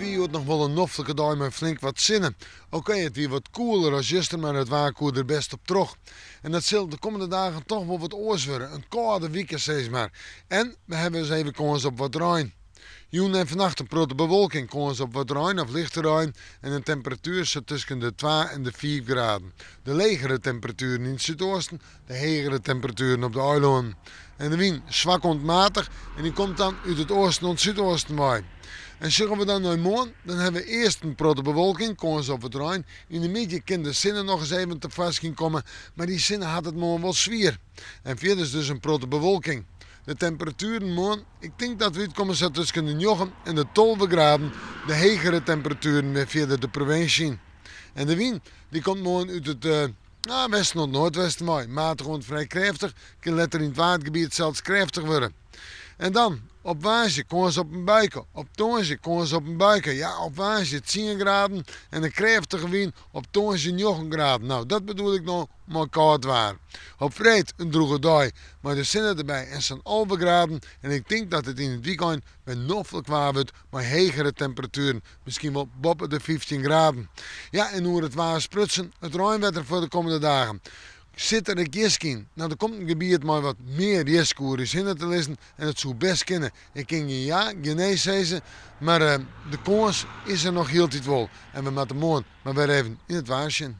wie hjoed noch wol in noflike dei mei flink wat sinne. Okee, it wie wat koeler as juster, mar it waar koe der bêst op troch. En dat sil de kommende dagen toch wol wat oars wurde, in kâlde wike sis mar. En we hawwe ris even kâns op wat rein. Jûn en fannacht in protte bewolking, kâns op wat rein of lichte rein en in temperatuer sa tusken de twa en de fiif graden. De legere temperatueren yn it súdoasten, de hegere temperatueren op de eilânnen. En de wyn swak oant matich en dy komt dan út it oasten oant súdoasten wei. En sjogge we dan nei moarn, dan hawwe we earst in protte bewolking, kâns op wat rein. Yn de middei kin de sinne noch ris even tefoarskyn komme, mar dy sinne hat it moarn wol swier. En fierders dus in protte bewolking. De temperatueren moarn, ik tink dat we útkomme sa tusken de njoggen en de 12 graden, de hegere temperatueren wer fierder de provinsje yn. En de wyn, dy komt moarn út it westen oant noardwesten wei, matich oant frij krêftich, kin letter yn it Waadgebiet sels krêftich wurde. En dan, op woansdei kâns op in buike, op tongersdei kâns op in buike, ja op woansdei tsien graden en in krêftige wyn, op tongersdei njoggen graden. No, dat bedoel ik no mei kâld waar. Op freed in drûge dei mei de sinne derby en sa'n 11 graden en ik tink dat it yn it wykein wer noflik waar wurdt mei hegere temperatueren, miskien wol boppe de 15 graden. Ja, en oer it waar sprutsen, it reinwetter foar de kommende dagen. Sit der ek jisk yn? No, der komt in gebiet mei wat mear jisk oer ús hinne te lizzen en it soe bêst kinne. Ik kin gjin ja, gjin nee sizze, mar de kâns is der noch hieltyd wol. En we moatte moarn mar wer even yn it waar sjen.